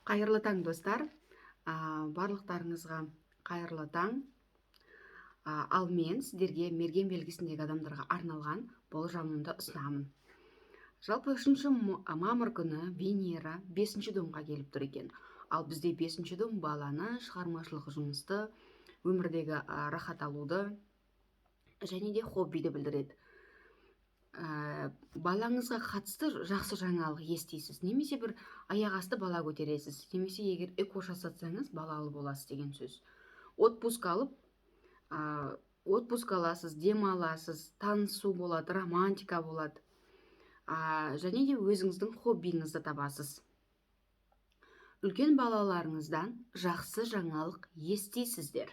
Қайырлы таң, достар! Барлықтарыңызға қайырлы таң! Ал мен сіздерге мерген белгісіндегі адамдарға арналған болжамымды ұсынамын. Жалпы, 3 мамыр күні Венера бесінші домға келіп тұр екен. Ал бізде бесінші дом баланы, шығармашылық жұмысты, өмірдегі рахат алуды және де хоббиді білдіреді. Балаңызға қатысты жақсы жаңалық естисіз немесе бір аяқ асты бала көтересіз немесе егер ЭКО жасатсаңыз, балалы боласыз деген сөз. Отпуск алып, отпуск аласыз, демаласыз, танысу болады, романтика болады және де өзіңіздің хоббиіңізді табасыз. Үлкен балаларыңыздан жақсы жаңалық естисіздер.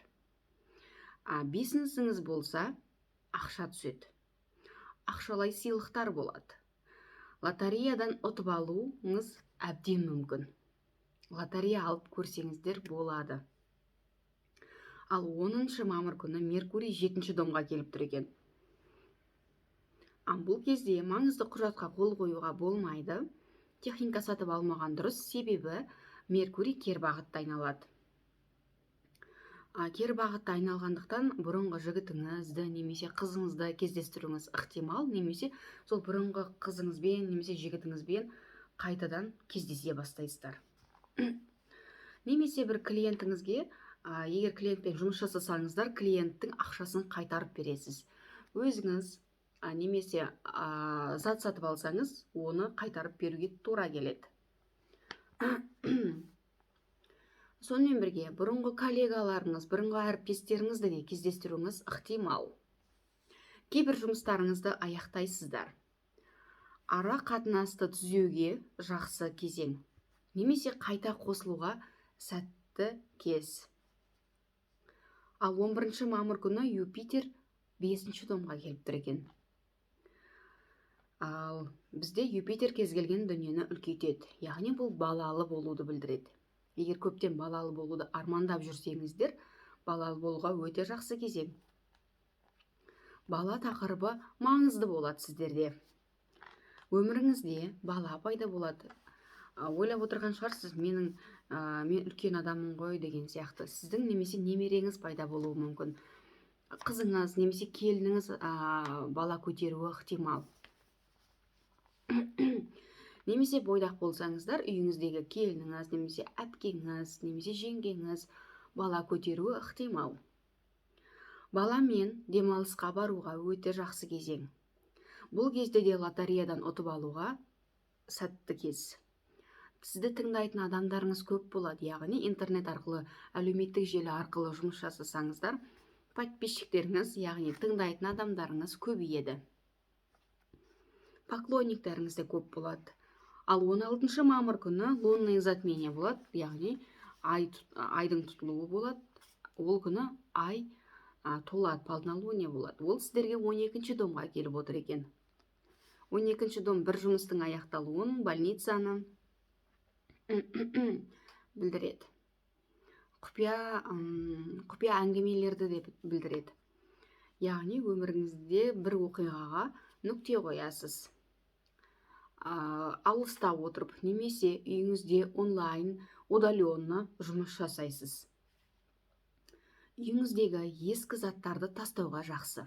Бизнесіңіз болса, ақша түседі, ақшалай сыйлықтар болады. Лотереядан ұтып алуыңыз әбден мүмкін, лотерея алып көрсеңіздер болады. Ал 10 мамыр күні Меркурий жетінші домға келіп тұр екен. Ал бұл кезде маңызды құжатқа қол қоюға болмайды, техника сатып алмаған дұрыс, себебі Меркурий кері бағытта айналады. Кері бағытта айналғандықтан, бұрынғы жігітіңізді немесе қызыңызды кездестіруіңіз ықтимал немесе сол бұрынғы қызыңызбен немесе жігітіңізбен қайтадан кездесе бастайсыздар. Немесе бір клиентіңізге, егер клиентпен жұмыс жасасаңыздар, клиенттің ақшасын қайтарып бересіз өзіңіз немесе зат сатып алсаңыз, оны қайтарып беруге тура келеді. Сонымен бірге бұрынғы коллегаларыңыз, бұрынғы әріптестеріңізді де кездестіруіңіз ықтимал. Кейбір жұмыстарыңызды аяқтайсыздар. Ара қатынасты түзеуге жақсы кезең немесе қайта қосылуға сәтті кез. Ал 11 мамыр күні Юпитер бесінші домға келіп тұр екен. Ал бізде Юпитер кез келген дүниені үлкейтеді, яғни бұл балалы болуды білдіреді. Егер көптен балалы болуды армандап жүрсеңіздер, балалы болуға өте жақсы кезең. Бала тақырыбы маңызды болады сіздерде. Өміріңізде бала пайда болады. Ойлап отырған шығарсыз, менің мен үлкен адаммын ғой деген сияқты. Сіздің немесе немереңіз пайда болуы мүмкін, қызыңыз немесе келініңіз бала көтеруі ықтимал. Немесе бойдақ болсаңыздар, үйіңіздегі келініңіз немесе әпкеңіз немесе жеңгеңіз бала көтеруі ықтимал. Баламен демалысқа баруға өте жақсы кезең. Бұл кезде де лотереядан ұтып алуға сәтті кез. Сізді тыңдайтын адамдарыңыз көп болады, яғни интернет арқылы, әлеуметтік желі арқылы жұмыс жасасаңыздар, подписчиктеріңіз, яғни тыңдайтын адамдарыңыз көбейеді, поклонниктеріңіз де көп болады. Ал 16 мамыр күні лунное затмение болады, яғни айдың тұтылуы болады. Ол күні ай толады, полнолуние болады. Ол сіздерге 12 домға келіп отыр екен. 12 дом бір жұмыстың аяқталуын, больницаны білдіреді, құпия әңгімелерді де білдіреді. Яғни өміріңізде бір оқиғаға нүкте қоясыз. Алыста отырып немесе үйіңізде онлайн, удаленно жұмыс жасайсыз. Үйіңіздегі ескі заттарды тастауға жақсы.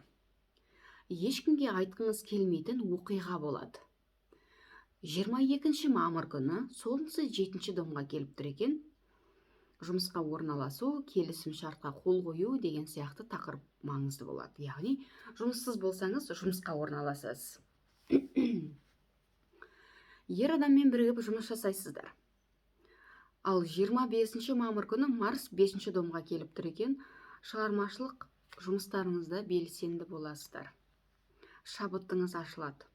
Ешкімге айтқыңыз келмейтін оқиға болады. 22 мамыр күні Солнце жетінші домға келіп тұр екен. Жұмысқа орналасу, келісім шартқа қол қою деген сияқты тақырып маңызды болады. Яғни жұмыссыз болсаңыз, жұмысқа орналасасыз, ер адаммен бірігіп жұмыс жасайсыздар. Ал 25 мамыр күні Марс 5 домға келіп тұр екен. Шығармашылық жұмыстарыңызда белсенді боласыздар, шабытыңыз ашылады.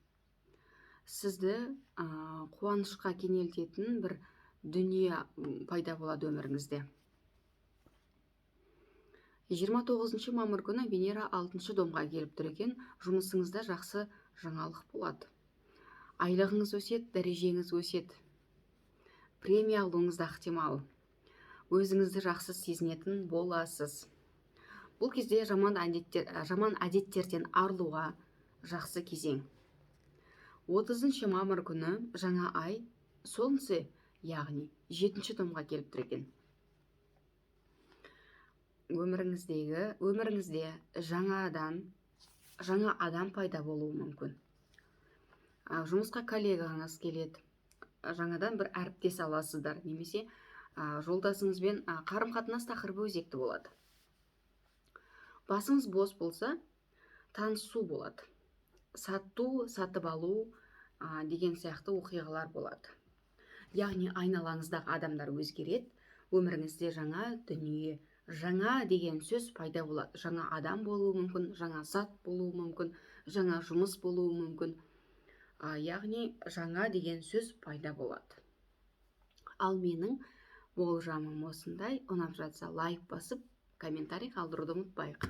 Сізді қуанышқа кенелтетін бір дүние пайда болады өміріңізде. 29 мамыр күні Венера 6 домға келіп тұр екен. Жұмысыңызда жақсы жаңалық болады, айлығыңыз өседі, дәрежеңіз өседі, премия алуыңыз да ықтимал. Өзіңізді жақсы сезінетін боласыз. Бұл кезде жаман әдеттерден арылуға жақсы кезең. 30 мамыр күні жаңа ай, Солнце Яғни жетінші домға келіп тұр екен. Өміріңізде жаңа адам пайда болуы мүмкін. Жұмысқа коллегаңыз келеді, жаңадан бір әріптес аласыздар немесе жолдасыңызбен қарым қатынас тақырыбы өзекті болады. Басыңыз бос болса, танысу болады, сату, сатып алу деген сияқты оқиғалар болады. Яғни айналаңыздағы адамдар өзгереді, өміріңізде жаңа дүние, жаңа деген сөз пайда болады. Жаңа адам болуы мүмкін, жаңа зат болуы мүмкін, жаңа жұмыс болуы мүмкін. Яғни жаңа деген сөз пайда болады. Ал менің болжамым осындай. Ұнап жатса, лайк басып, комментарий қалдыруды ұмытпайық.